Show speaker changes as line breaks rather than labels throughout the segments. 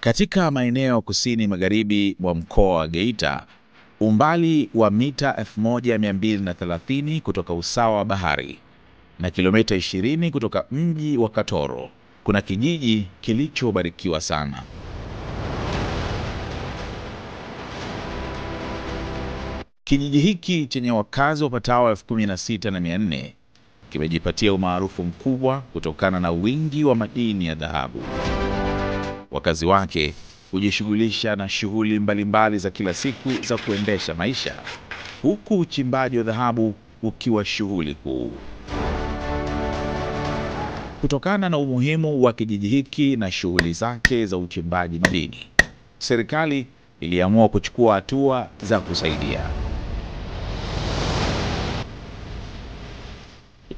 Katika maeneo kusini magharibi mwa mkoa wa Geita, umbali wa mita 1230 kutoka usawa wa bahari na kilomita 20 kutoka mji wa Katoro, kuna kijiji kilichobarikiwa sana. Kijiji hiki chenye wakazi wapatao 16,400 kimejipatia umaarufu mkubwa kutokana na wingi wa madini ya dhahabu. Wakazi wake hujishughulisha na shughuli mbalimbali za kila siku za kuendesha maisha, huku uchimbaji wa dhahabu ukiwa shughuli kuu. Kutokana na umuhimu wa kijiji hiki na shughuli zake za uchimbaji madini, serikali iliamua kuchukua hatua za kusaidia.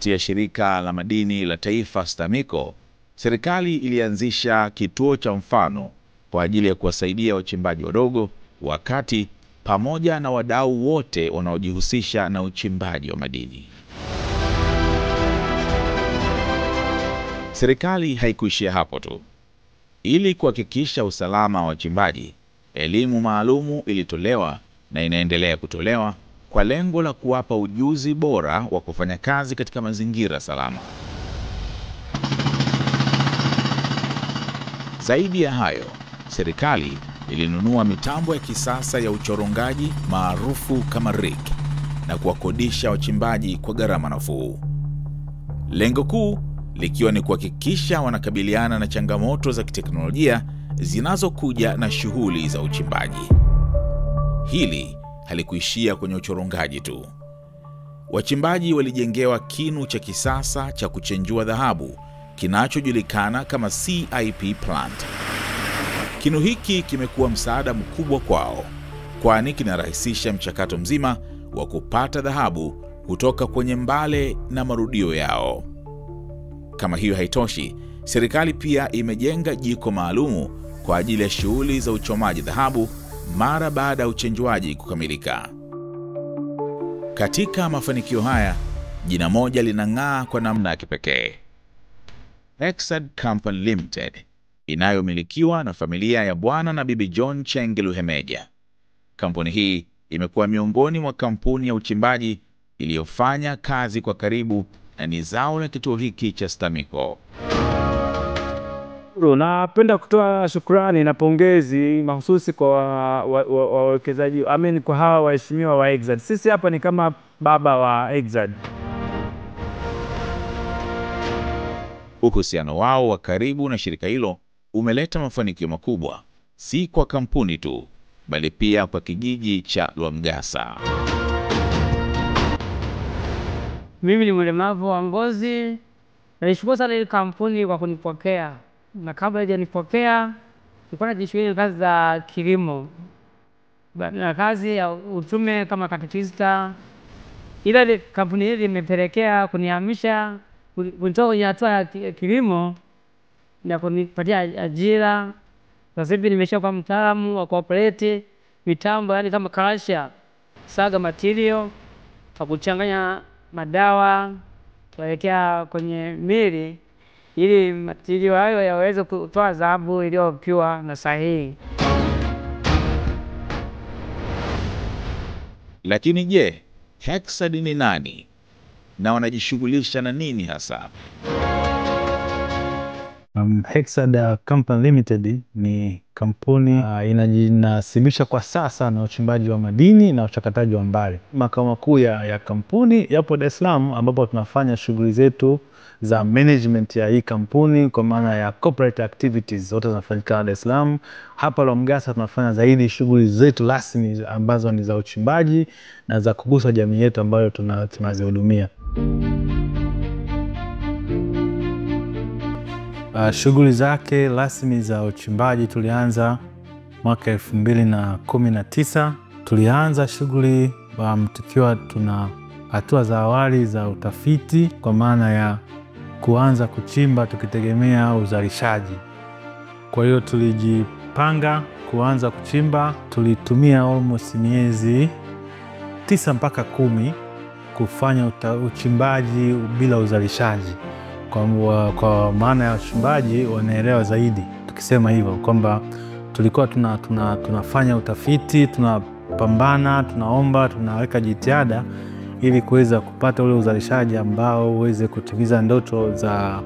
Kupitia shirika la madini la taifa STAMICO, serikali ilianzisha kituo cha mfano kwa ajili ya kuwasaidia wachimbaji wadogo, wakati pamoja na wadau wote wanaojihusisha na uchimbaji wa madini. Serikali haikuishia hapo tu. Ili kuhakikisha usalama wa wachimbaji, elimu maalumu ilitolewa na inaendelea kutolewa kwa lengo la kuwapa ujuzi bora wa kufanya kazi katika mazingira salama. Zaidi ya hayo, serikali ilinunua mitambo ya kisasa ya uchorongaji maarufu kama rig na kuwakodisha wachimbaji kwa gharama nafuu. Lengo kuu likiwa ni kuhakikisha wanakabiliana na changamoto za kiteknolojia zinazokuja na shughuli za uchimbaji. Hili halikuishia kwenye uchorongaji tu. Wachimbaji walijengewa kinu cha kisasa cha kuchenjua dhahabu kinachojulikana kama CIP plant. Kinu hiki kimekuwa msaada mkubwa kwao, kwani kinarahisisha mchakato mzima wa kupata dhahabu kutoka kwenye mbale na marudio yao. Kama hiyo haitoshi, serikali pia imejenga jiko maalumu kwa ajili ya shughuli za uchomaji dhahabu mara baada ya uchenjuaji kukamilika. Katika mafanikio haya, jina moja linang'aa kwa namna ya kipekee: Hexad Company Limited, inayomilikiwa na familia ya Bwana na Bibi John Chenge Luhemeja. Kampuni hii imekuwa miongoni mwa kampuni ya uchimbaji iliyofanya kazi kwa karibu na ni zao la kituo hiki cha STAMICO.
Napenda kutoa shukrani na pongezi mahususi kwa wawekezaji, kwa hawa waheshimiwa wa Exad. Sisi hapa ni kama baba wa Exad.
Uhusiano wao wa karibu na shirika hilo umeleta mafanikio makubwa, si kwa kampuni tu, bali pia kwa kijiji cha Lwamgasa.
Mimi ni mlemavu wa ngozi. Nalishukuru sana ile kampuni kwa kunipokea. Na kabla haijanipokea, nilikuwa najishughulisha na kazi za kilimo na kazi ya utume kama katekista. Ila kampuni hii imepelekea kunihamisha, kunitoa kwenye hatua ya kilimo na kunipatia ajira. Sasa hivi nimeshakuwa mtaalamu wa kuoperate mitambo, yani kama crusher, saga material, kwa kuchanganya madawa kuelekea kwenye mili ili material hayo yaweze kutoa dhahabu iliyo pure na sahihi.
Lakini je, Hexad ni nani na wanajishughulisha na nini hasa?
Hexad Company Limited ni kampuni inajinasibisha kwa sasa na uchimbaji wa madini na uchakataji wa mbale. Makao makuu ya kampuni yapo Dar es Salaam, ambapo tunafanya shughuli zetu za management ya hii kampuni kwa maana ya corporate activities zote zinafanyika Dar es Salaam. Hapa Lwamgasa tunafanya zaidi shughuli zetu rasmi ambazo ni za uchimbaji na za kugusa jamii yetu ambayo tunazihudumia. Shughuli zake rasmi za uchimbaji tulianza mwaka 2019. Tulianza shughuli tukiwa tuna hatua za awali za utafiti, kwa maana ya kuanza kuchimba tukitegemea uzalishaji. Kwa hiyo tulijipanga kuanza kuchimba, tulitumia almost miezi 9 mpaka 10 kufanya uchimbaji bila uzalishaji. Kwa maana ya wachimbaji wanaelewa zaidi tukisema hivyo kwamba Tulikuwa tunafanya utafiti, tunapambana, tunaomba, tunaweka jitihada ili kuweza kupata ule uzalishaji ambao uweze kutimiza ndoto za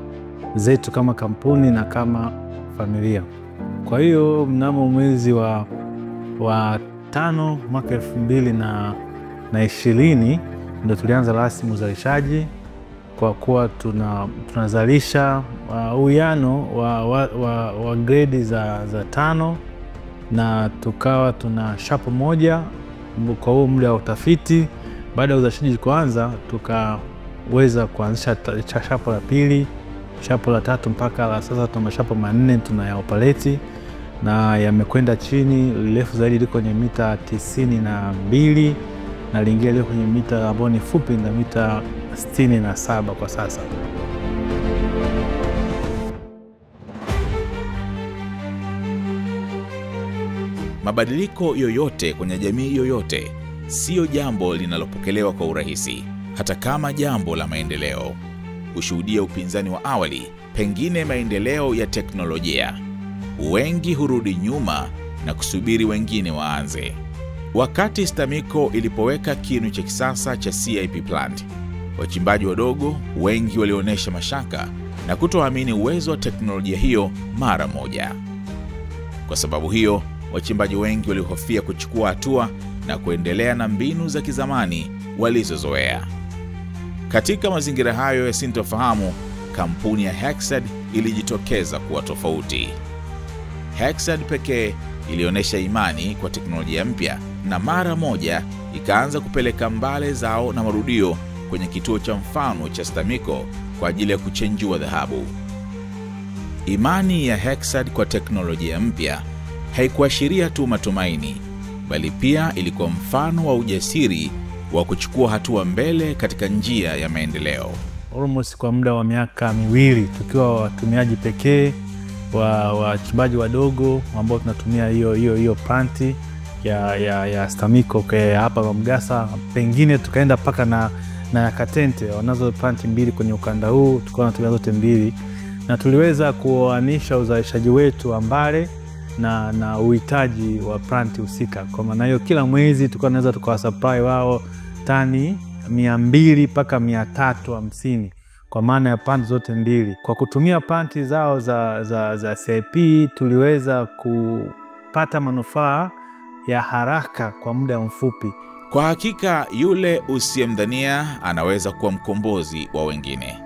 zetu kama kampuni na kama familia. Kwa hiyo mnamo mwezi wa 5 mwaka 2020 ndio tulianza rasmi uzalishaji, kwa kuwa tunazalisha uwiano wa grade za 5, na tukawa tuna shapo moja kwa huo muda wa utafiti. Baada ya uzalishaji kuanza, tukaweza kuanzisha shapo la pili, shapo la tatu, mpaka la sasa tuna mashapo 4 tunayaoperate, na yamekwenda chini. Refu zaidi liko kwenye mita 92 na lingine liko kwenye mita ambayo ni fupi na mita 67 kwa sasa.
Mabadiliko yoyote kwenye jamii yoyote sio jambo linalopokelewa kwa urahisi, hata kama jambo la maendeleo. Ushuhudia upinzani wa awali, pengine maendeleo ya teknolojia. Wengi hurudi nyuma na kusubiri wengine waanze. Wakati STAMICO ilipoweka kinu cha kisasa cha CIP plant, wachimbaji wadogo wengi walionyesha mashaka na kutoamini uwezo wa teknolojia hiyo mara moja. Kwa sababu hiyo, wachimbaji wengi walihofia kuchukua hatua na kuendelea na mbinu za kizamani walizozoea. Katika mazingira hayo ya sintofahamu, kampuni ya Hexad ilijitokeza kuwa tofauti. Hexad pekee ilionyesha imani kwa teknolojia mpya na mara moja ikaanza kupeleka mbale zao na marudio kwenye kituo cha mfano cha STAMICO kwa ajili ya kuchenjua dhahabu. Imani ya Hexad kwa teknolojia mpya haikuashiria tu matumaini, bali pia ilikuwa mfano wa ujasiri wa kuchukua hatua mbele katika njia ya maendeleo.
Almost kwa muda wa miaka 2 tukiwa watumiaji pekee wa wachimbaji wadogo ambao tunatumia hiyo planti ya STAMICO kwa hapa Lwamgasa, pengine tukaenda paka na Katente, wanazo planti 2 kwenye ukanda huu, tulikuwa tunatumia zote 2, na tuliweza kuoanisha uzalishaji wetu wa mbale na uhitaji wa planti husika. Kwa maana hiyo kila mwezi tulikuwa tunaweza tukawasupply wao tani 200 mpaka 350 kwa maana ya planti zote 2. Kwa kutumia planti zao za CIP tuliweza kupata manufaa ya haraka kwa muda mfupi.
Kwa hakika yule usiyemdhania anaweza kuwa mkombozi wa wengine.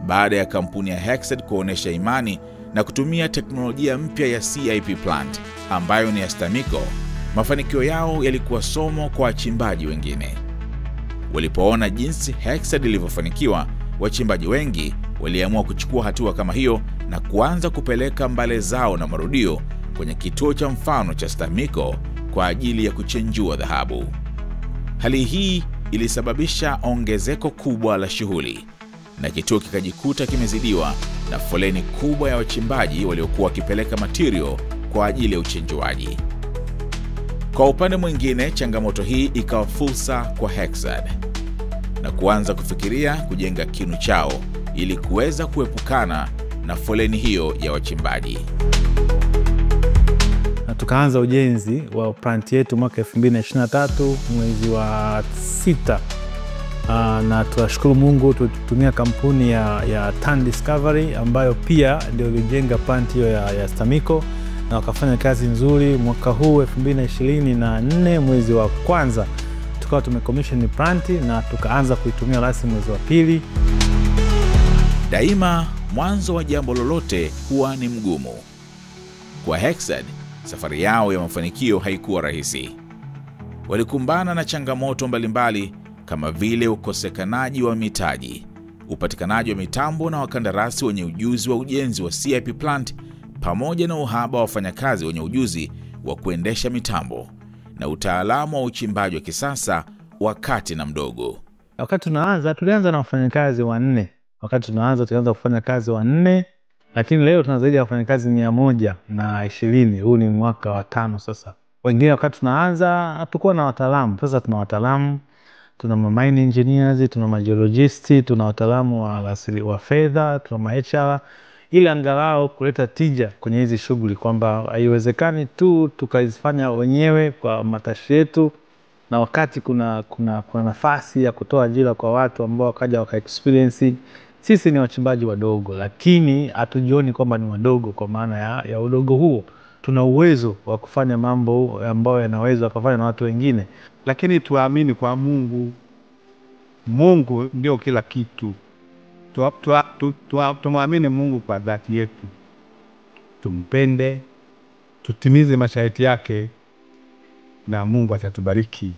Baada ya kampuni ya Hexad kuonesha imani na kutumia teknolojia mpya ya CIP plant ambayo ni ya STAMICO, mafanikio yao yalikuwa somo kwa wachimbaji wengine. Walipoona jinsi Hexad ilivyofanikiwa, wachimbaji wengi waliamua kuchukua hatua kama hiyo na kuanza kupeleka mbale zao na marudio kwenye kituo cha mfano cha STAMICO kwa ajili ya kuchenjua dhahabu. Hali hii ilisababisha ongezeko kubwa la shughuli, na kituo kikajikuta kimezidiwa na foleni kubwa ya wachimbaji waliokuwa wakipeleka material kwa ajili ya uchenjuaji. Kwa upande mwingine, changamoto hii ikawa fursa kwa Hexad na kuanza kufikiria kujenga kinu chao ili kuweza kuepukana na foleni hiyo ya wachimbaji.
Na tukaanza ujenzi wa plant yetu mwaka 2023 mwezi wa 6. Na tunashukuru Mungu tulitumia kampuni ya Tan Discovery ambayo pia ndio ilijenga plant hiyo ya STAMICO, na wakafanya kazi nzuri. Mwaka huu 2024 mwezi wa kwanza tukawa tumecommission plant na tukaanza kuitumia rasmi mwezi wa pili.
Daima mwanzo wa jambo lolote huwa ni mgumu. Kwa Hexad, safari yao ya mafanikio haikuwa rahisi. Walikumbana na changamoto mbalimbali kama vile ukosekanaji wa mitaji, upatikanaji wa mitambo na wakandarasi wenye ujuzi wa ujenzi wa CIP plant, pamoja na uhaba wa wafanyakazi wenye ujuzi wa kuendesha mitambo na utaalamu wa uchimbaji wa kisasa wa kati na mdogo.
Wakati tunaanza tulianza na wafanyakazi 4. Wakati tunaanza tulianza kufanya kazi 4, lakini leo tuna zaidi ya wafanyakazi 120. Huu ni mwaka wa 5 sasa. Wengine wakati tunaanza hatukuwa na wataalamu, sasa tuna wataalamu, tuna mining engineers, tuna geologists, tuna wataalamu wa fedha, tuna HR. ili angalau kuleta tija kwenye hizi shughuli, kwamba haiwezekani tu tukazifanya wenyewe kwa matashi yetu, na wakati kuna nafasi ya kutoa ajira kwa watu ambao wakaja waka experience. Sisi ni wachimbaji wadogo, lakini hatujioni kwamba ni wadogo kwa maana ya udogo huo. Tuna uwezo wa kufanya mambo ambayo yanaweza kufanywa na watu wengine,
lakini tuamini kwa Mungu. Mungu ndio kila kitu. Tumwamini Mungu kwa dhati yetu, tumpende, tutimize masharti yake, na Mungu atatubariki.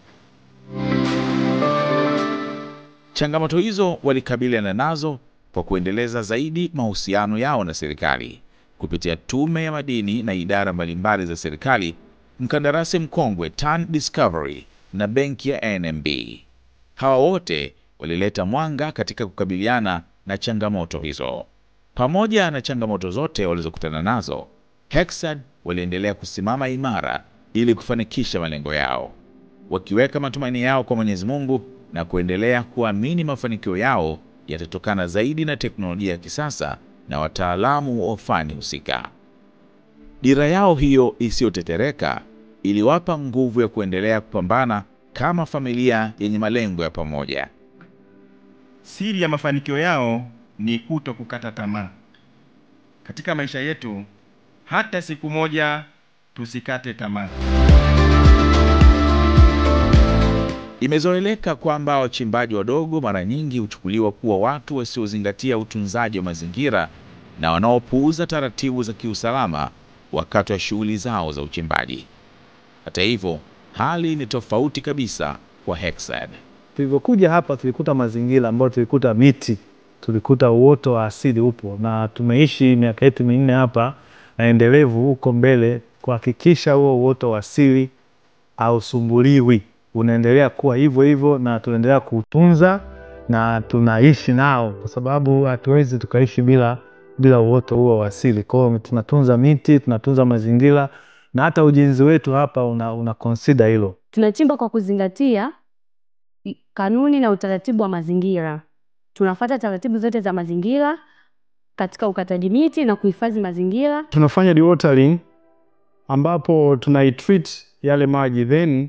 Changamoto hizo walikabiliana nazo kwa kuendeleza zaidi mahusiano yao na serikali kupitia Tume ya Madini na idara mbalimbali za serikali, mkandarasi mkongwe Tan Discovery na benki ya NMB. Hawa wote walileta mwanga katika kukabiliana na changamoto hizo. Pamoja na changamoto zote walizokutana nazo, Hexad waliendelea kusimama imara ili kufanikisha malengo yao, wakiweka matumaini yao kwa Mwenyezi Mungu na kuendelea kuamini mafanikio yao yatatokana zaidi na teknolojia ya kisasa na wataalamu wa fani husika. Dira yao hiyo isiyotetereka iliwapa nguvu ya kuendelea kupambana kama familia yenye malengo ya pamoja.
Siri ya mafanikio yao ni kutokukata tamaa. Katika maisha yetu, hata siku moja tusikate tamaa.
Imezoeleka kwamba wachimbaji wadogo mara nyingi huchukuliwa kuwa watu wasiozingatia utunzaji wa mazingira na wanaopuuza taratibu za kiusalama wakati wa shughuli zao za uchimbaji. Hata hivyo, hali ni tofauti kabisa kwa Hexad.
Tulivyokuja hapa tulikuta mazingira ambayo tulikuta miti, tulikuta uoto wa asili upo, na tumeishi miaka yetu 4 hapa na endelevu huko mbele kuhakikisha huo uoto wa asili hausumbuliwi, unaendelea kuwa hivyo hivyo, na tunaendelea kuutunza na tunaishi nao, kwa sababu hatuwezi tukaishi bila uoto huo wa asili. Kwa hiyo tunatunza miti, tunatunza mazingira, na hata ujenzi wetu hapa una consider hilo.
Tunachimba kwa kuzingatia kanuni na utaratibu wa mazingira. Tunafuata taratibu zote za mazingira katika ukataji miti na kuhifadhi mazingira.
Tunafanya dewatering ambapo tunaitreat yale maji then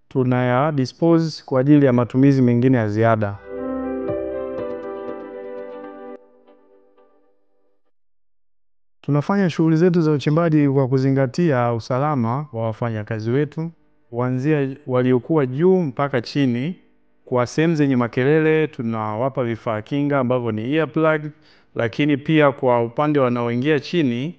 tunaya dispose kwa ajili ya matumizi mengine ya ziada. Tunafanya shughuli zetu za uchimbaji kwa kuzingatia usalama wa wafanyakazi wetu, kuanzia waliokuwa juu mpaka chini. Kwa sehemu zenye makelele tunawapa vifaa kinga ambavyo ni earplug, lakini pia kwa upande wanaoingia chini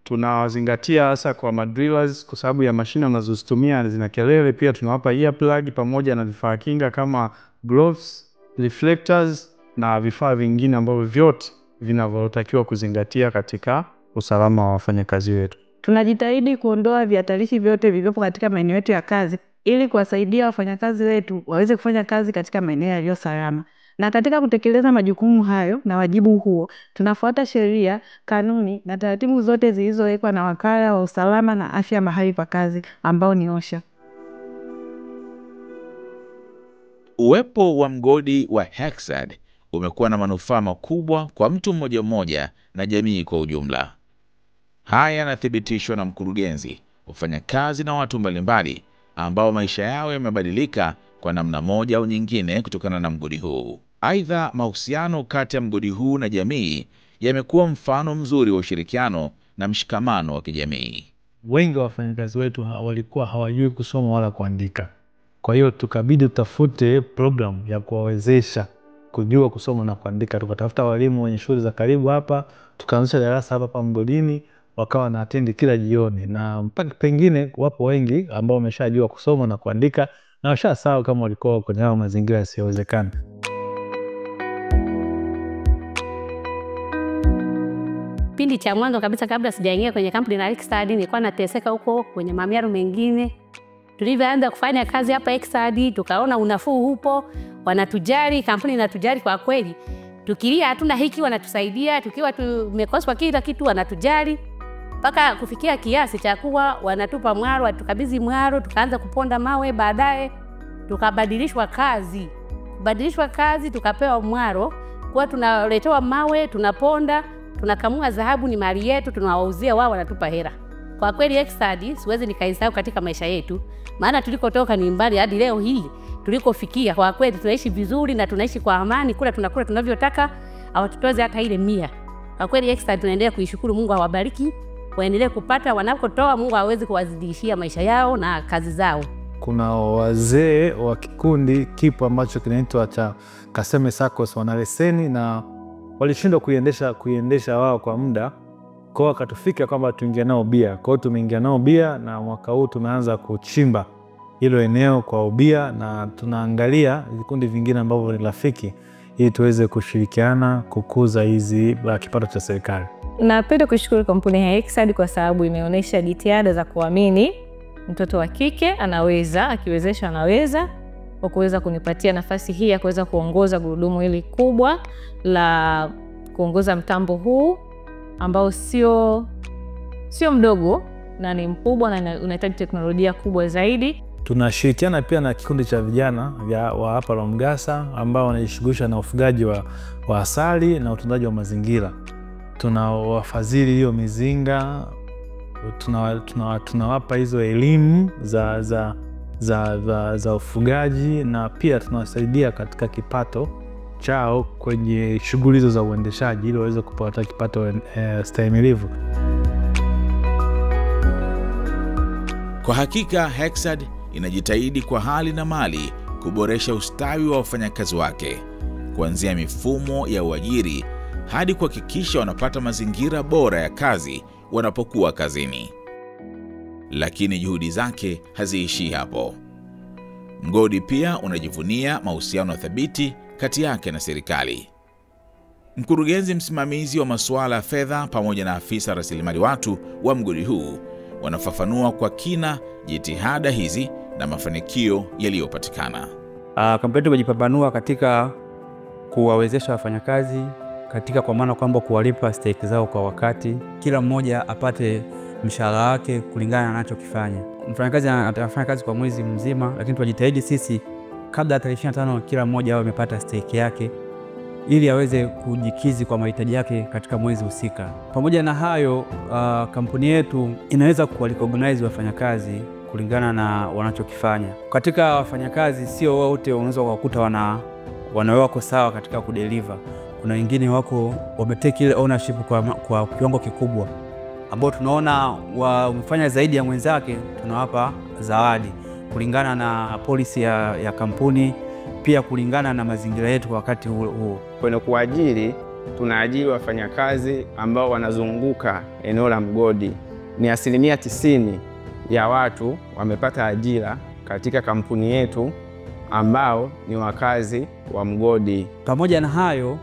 tunawazingatia hasa kwa madrillers, kwa sababu ya mashine wanazozitumia zina kelele, pia tunawapa earplug pamoja na vifaa kinga kama gloves, reflectors na vifaa vingine ambavyo vyote vinavyotakiwa kuzingatia katika usalama wa wafanyakazi wetu.
Tunajitahidi kuondoa vihatarishi vyote vilivyopo katika maeneo yetu ya kazi ili kuwasaidia wafanyakazi wetu waweze kufanya kazi katika maeneo yaliyo salama. Na katika kutekeleza majukumu hayo na wajibu huo, tunafuata sheria, kanuni na taratibu zote zilizowekwa na Wakala wa Usalama na Afya Mahali pa Kazi ambao ni OSHA.
Uwepo wa mgodi wa Hexad umekuwa na manufaa makubwa kwa mtu mmoja mmoja na jamii kwa ujumla. Haya yanathibitishwa na mkurugenzi, wafanyakazi na watu mbalimbali ambao maisha yao yamebadilika kwa namna moja au nyingine kutokana na mgodi huu. Aidha, mahusiano kati ya mgodi huu na jamii yamekuwa mfano mzuri wa ushirikiano na mshikamano wa kijamii.
Wengi wa wafanyakazi wetu walikuwa hawajui kusoma wala kuandika. Kwa hiyo tukabidi tutafute program ya kuwawezesha kujua kusoma na kuandika. Tukatafuta walimu wenye shule za karibu hapa, tukaanzisha darasa hapa mgodini, wakawa na attend kila jioni, na mpaka pengine wapo wengi ambao wameshajua kusoma na kuandika na washasahau kama walikuwa kwenye hayo mazingira yasiyowezekana.
Kipindi cha mwanzo kabisa kabla sijaingia kwenye kampuni la Hexad nilikuwa nateseka huko kwenye mamiaro mengine. Tulivyoanza kufanya kazi hapa Hexad tukaona unafuu upo, wanatujali, kampuni inatujali kwa kweli. Tukilia hatuna hiki wanatusaidia, tukiwa tumekoswa kila kitu wanatujali. Mpaka kufikia kiasi cha kuwa wanatupa mwaro, watukabidhi mwaro, tukaanza kuponda mawe, baadaye tukabadilishwa kazi. Kubadilishwa kazi tukapewa mwaro, kwa tunaletewa mawe tunaponda. Tunakamua dhahabu, ni mali yetu, tunawauzia wao, wanatupa hela. Kwa kweli Exad siwezi nikaisahau katika maisha yetu, maana tulikotoka ni mbali hadi leo hii tulikofikia. Kwa kweli tunaishi vizuri na tunaishi kwa amani, kula tunakula tunavyotaka, hawatutoze hata ile 100. Kwa kweli Exad tunaendelea kuishukuru, Mungu awabariki, waendelee kupata wanakotoa, Mungu aweze kuwazidishia maisha yao na kazi zao.
Kuna wazee wa kikundi kipo ambacho kinaitwa cha Kaseme SACCOS, wana leseni na walishindwa kuiendesha wao kwa muda. Kwa wakatufika kwamba tuingie nao bia. Kwa hiyo tumeingia nao bia na mwaka huu tumeanza kuchimba hilo eneo kwa ubia, na tunaangalia vikundi vingine ambavyo ni rafiki ili tuweze kushirikiana kukuza hizi kipato cha serikali.
Napenda kushukuru kampuni ya Exad kwa sababu imeonyesha jitihada za kuamini mtoto wa kike anaweza, akiwezesha anaweza, kwa kuweza kunipatia nafasi hii ya kuweza kuongoza gurudumu hili kubwa la kuongoza mtambo huu ambao sio mdogo na ni mkubwa na unahitaji teknolojia kubwa zaidi.
Tunashirikiana pia na kikundi cha vijana wa hapa Lwamgasa ambao wanajishughulisha na ufugaji wa asali na utunzaji wa mazingira. Tunawafadhili hiyo mizinga, tunawapa hizo elimu za ufugaji, na pia tunawasaidia katika kipato chao kwenye shughuli hizo za uendeshaji ili waweze kupata kipato stahimilivu.
Kwa hakika Hexad inajitahidi kwa hali na mali kuboresha ustawi wa wafanyakazi wake, kuanzia mifumo ya uajiri hadi kuhakikisha wanapata mazingira bora ya kazi wanapokuwa kazini. Lakini juhudi zake haziishii hapo. Mgodi pia unajivunia mahusiano thabiti kati yake na serikali. Mkurugenzi msimamizi wa masuala ya fedha pamoja na afisa rasilimali watu wa mgodi huu wanafafanua kwa kina jitihada hizi na mafanikio yaliyopatikana.
Kampuni yetu imejipambanua katika kuwawezesha wafanyakazi katika, kwa maana kwamba kuwalipa stake zao kwa wakati, kila mmoja apate mshahara wake kulingana na anachokifanya. Mfanyakazi anafanya kazi kwa mwezi mzima, lakini tunajitahidi sisi kabla ya tarehe 25 kila mmoja awe amepata stake yake ili aweze kujikizi kwa mahitaji yake katika mwezi husika. Pamoja na hayo, kampuni yetu inaweza kuwarecognize wafanyakazi kulingana na wanachokifanya. Katika wafanyakazi sio wote unaweza kuwakuta wako sawa katika kudeliver. Kuna wengine wako wametake ile ownership kwa kiwango kikubwa, ambao tunaona wamefanya zaidi ya mwenzake, tunawapa zawadi kulingana na policy ya kampuni, pia kulingana na mazingira yetu kwa wakati huo.
Kwenye kuajiri, tunaajiri wafanyakazi ambao wanazunguka eneo la mgodi. Ni 90% ya watu wamepata ajira katika kampuni yetu ambao ni wakazi wa mgodi.
Pamoja na hayo,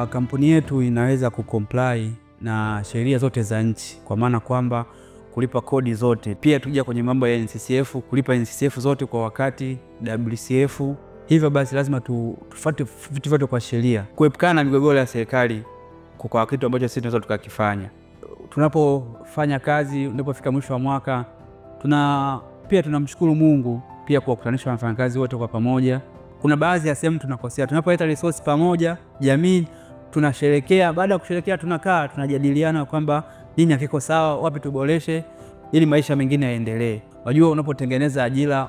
kampuni yetu inaweza kucomply na sheria zote za nchi, kwa maana kwamba kulipa kodi zote. Pia tukija kwenye mambo ya NCCF, kulipa NCCF zote kwa wakati, WCF. Hivyo basi lazima tufuate vitu vyote kwa sheria, kuepukana na migogoro ya serikali kwa kitu ambacho sisi tunaweza tukakifanya. Tunapofanya kazi, unapofika mwisho wa mwaka, pia tunamshukuru Mungu pia kwa kukutanisha wafanyakazi wote kwa pamoja. Kuna baadhi ya sehemu tunakosea, tunapoleta resource pamoja jamii tunasherekea. Baada ya kusherekea tunakaa tunajadiliana kwamba nini hakiko sawa, wapi tuboreshe ili maisha mengine yaendelee. Unajua, unapotengeneza ajira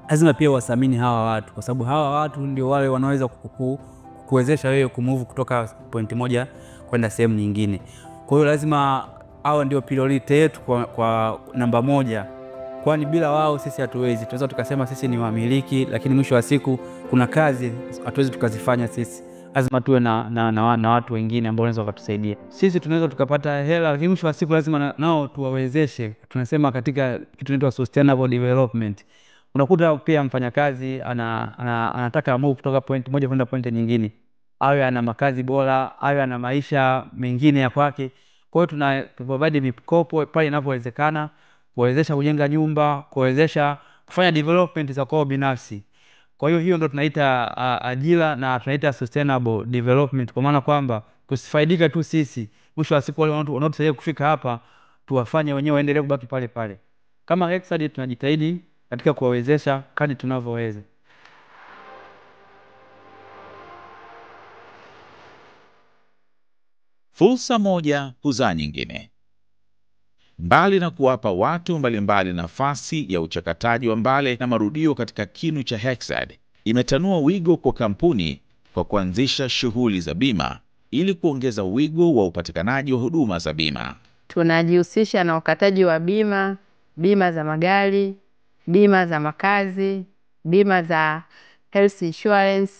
lazima pia wasamini hawa watu, kwa sababu hawa watu ndio wale wanaweza kukuwezesha wewe kumove kutoka point moja kwenda sehemu nyingine. Kwa hiyo lazima hawa ndio priority yetu kwa namba moja, kwani bila wao sisi hatuwezi. Tunaweza tukasema sisi ni wamiliki, lakini mwisho wa siku kuna kazi hatuwezi tukazifanya sisi. Lazima tuwe na watu wengine ambao wanaweza wakatusaidia. Sisi tunaweza tukapata hela, lakini mwisho wa siku lazima nao tuwawezeshe. Tunasema katika kitu kinaitwa sustainable development. Unakuta pia mfanyakazi anataka move kutoka point moja kwenda point nyingine, awe ana makazi bora, awe ana maisha mengine ya kwake. Kwa hiyo tuna provide mikopo pale inapowezekana, kuwezesha kujenga nyumba, kuwezesha kufanya development za kwao binafsi. Kwa hiyo hiyo ndio tunaita ajira na tunaita sustainable development, kwa maana kwamba tusifaidike tu sisi, mwisho wa siku wale wanaotusaidia kufika hapa tuwafanye wenyewe waendelee kubaki pale pale. Kama Hexad tunajitahidi katika kuwawezesha kadri tunavyoweza.
Fursa moja huzaa nyingine. Mbali na kuwapa watu mbalimbali nafasi ya uchakataji wa mbale na marudio katika kinu cha Hexad, imetanua wigo kwa kampuni kwa kuanzisha shughuli za bima ili kuongeza wigo wa upatikanaji wa huduma za bima.
Tunajihusisha na ukataji wa bima, bima za magari, bima za makazi, bima za health insurance.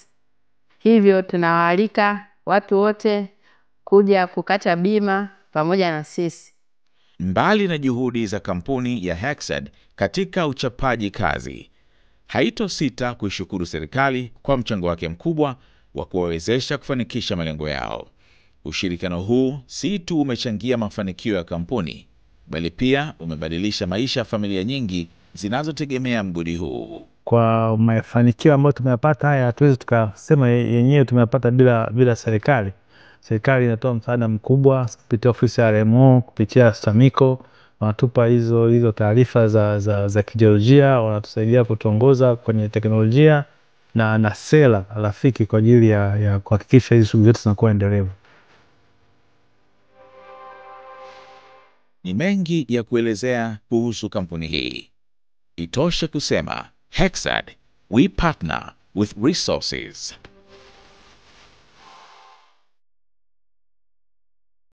Hivyo tunawaalika watu wote kuja kukata bima pamoja na sisi.
Mbali na juhudi za kampuni ya Hexad katika uchapaji kazi, haitosita kuishukuru serikali kwa mchango wake mkubwa wa kuwawezesha kufanikisha malengo yao. Ushirikiano huu si tu umechangia mafanikio ya kampuni, bali pia umebadilisha maisha ya familia nyingi zinazotegemea mgodi huu.
Kwa mafanikio ambayo tumeyapata haya, hatuwezi tukasema yenyewe tumeyapata bila serikali. Serikali inatoa msaada mkubwa kupitia ofisi ya RMO, kupitia STAMICO, wanatupa hizo taarifa za kijiolojia, wanatusaidia kutuongoza kwenye teknolojia na sera rafiki kwa ajili ya kuhakikisha hizi shughuli zetu zinakuwa endelevu.
Ni mengi ya kuelezea kuhusu kampuni hii. Itoshe kusema Hexad, we partner with resources.